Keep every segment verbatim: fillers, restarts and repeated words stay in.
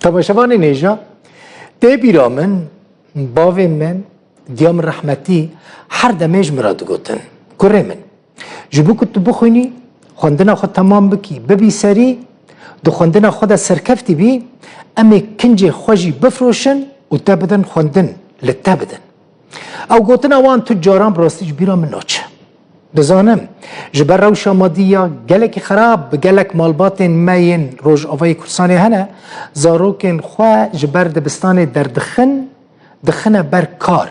Temaşevanên hêja, tê bîra min, bavên min, diya min rehmetî, her demê ji min re digotin, Kurê min, ji bo ku tu bixwînî, xwendina xwe temam bikî, bibî serî, di xwendina xwe de serkeftî bî, em ê kincê xwe jî bifroşin û te bidin xwendin, li te bidin. Ew gotina wan tu caran bi rastî ji bîra min naçe. Dizanim, ji ber rewşa madî ya gelekî xerab bi gelek malbatên me yên Rojavayê Kurdistanê hene, zarokên xwe ji ber dibistanê derdixin, dixine ber kar.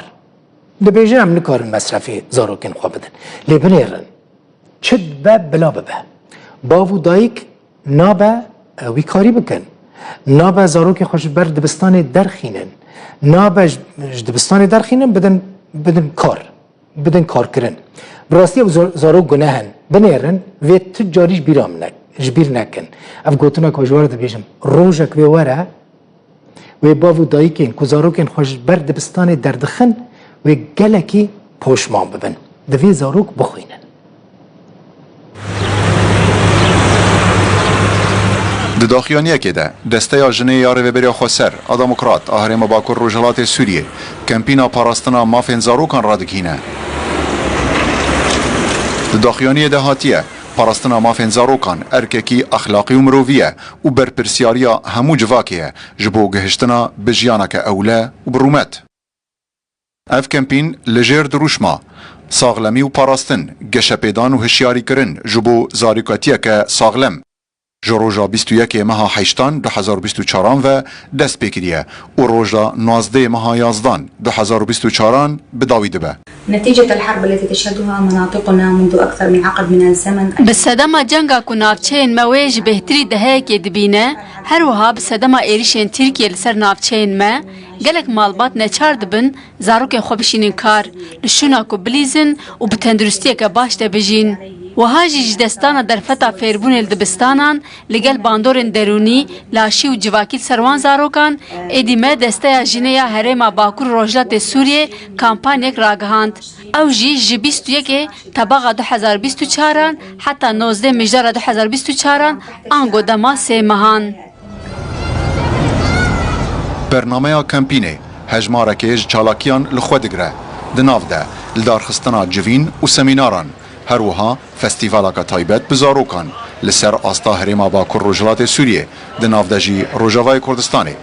Dibêjin em nikarin mesrefê zarokên xwe bidin. Lê binêrin. Çi dibe bila bibe. Bav û dayik nabe, e, wî karî bikin. Nabe zarokê xwe ji ber dibistanê derxînin. Nabe ji, ji dibistanê derxînin, bidin, bidin kar. Bidin karkirin. Bi rastî ew zar-, zarok guneh in. Binêrin, vê tu carî ji bîra min ne-, ji bîr nekin. Ev gotina ku ji we re dibêjim, rojek wê were, wê bav û dayikên ku zarokên xwe ji ber dibistanê derdixin, wê gelekî poşman bibin. Divê zarok bixwînin. Di daxuyaniyekê de, Desteya Jinê ya Rêveberiya Xweser a Demokrat a Herêma Bakur Rojhilatê Sûriyê kempîna parastina mafên zarokan radigihîne. Di daxuyaniyê de hatiye, parastina mafên zarokan erkekî exlaqî û mirovî ye û berpirsiyariya hemû civakê ye ji bo gihiştina bi jiyaneke ewle û bi rûmet. Ev kempîn li jêr dirûşma saxlemî û parastin, geşepêdan û hişyarîkirin ji bo zarokatiyeke saxlem, ji roja bîst û yekê meha heştan du hezar û bîst û çaran ve dest pê kiriye û roja nozdehê meha yazdan du hezar û bîst û çaran bi dawî dibe. نتيجة الحرب التي تشهدها مناطقنا منذ أكثر من عقد من الزمن. Bi sedema cenga ku navçeyên me wê ji bêhtirî deheyekê dibîne, her wiha bi sedema êrîşên Tirkiyê li ser navçeyên me, gelek malbat neçar dibin zarokên xwe bişînin kar, li şûna ku bilîzin û bi tenduristiyeke baş de bijîn. Wiha jî ji destdana derfeta fêrbûnê li dibistanan, li gel bandorên derûnî, laşî û civakî li ser wan zarokan, êdî me Desteya Jinê ya Herêma Bakur û Rojhilatê Sûriyê kampanyek ragihand. Ew jî ji bîst û yekê tebaxa du hezar bîst û çaran heta nozdeh mijdara du hezar bîst û çaran, ango dema sê mehan. Bernameya kempînê hejmarekê ji çalakiyan li xwe digire. Di nav de lidarxistina civîn û semînaran, her wiha festîvaleke taybet bi zarokan li ser asta Herêma Bakur Rojhilatê Sûriyê, di nav de jî Rojavayê Kurdistanê.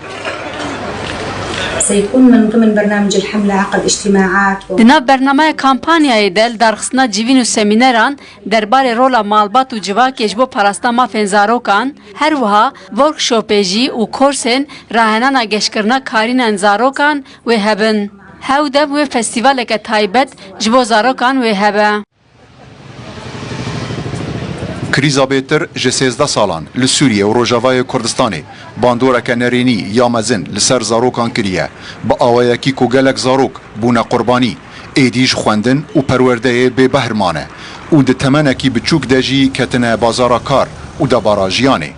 سيكون من ضمن برنامج الحملة عقد اجتماعات و Di nav bernameya kampanyayê de lidarxistina civîn û semîneran derbarê rola malbat û civakê ji bo parastina mafên zarokan, her wiha workshopê jî û korsên rahenana geşkirina karînên zarokan wê hebin. Hewdem wê festîvaleke taybet ji bo zarokan wê hebe. Krîza bêtir ji sêzdeh salan li Sûriye û Rojavayê Kurdistanê bandoreke nerênî ya mezin li ser zarokan kiriye, bi awayekî ku gelek zarok bûne qurbanî, êdî ji xwendin û perwerdeyê bêbehr mane û di temenekî biçûk de jî ketine bazara kar û debara jiyanê.